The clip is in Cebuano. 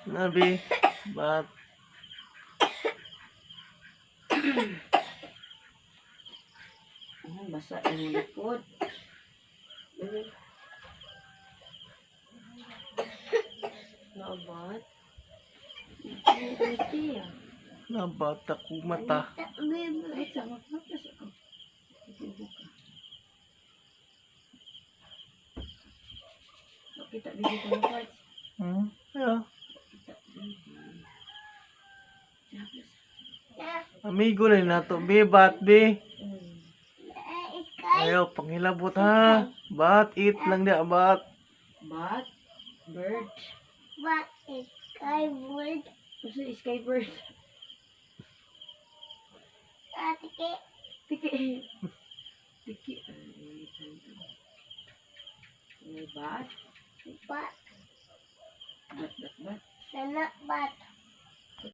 Nabi, bat. Ay, basa yung likod. Naabat. Iti ah. Nabata ko mata. Ay, sama ka. Kasi ako. Iti ka. Kita bibi ko na parts. Yeah. Kita bibi. Tapos, Amigo na nato, be, bat, be. Ayaw, panghilabot ha. Bat, eat lang dia, bat. Bat, bird. What is skyward? Kasi sky bird. Atike. Tiki. Tiki. Ay, ay, bat. Bat. Bat, bat, bat. Sana bat.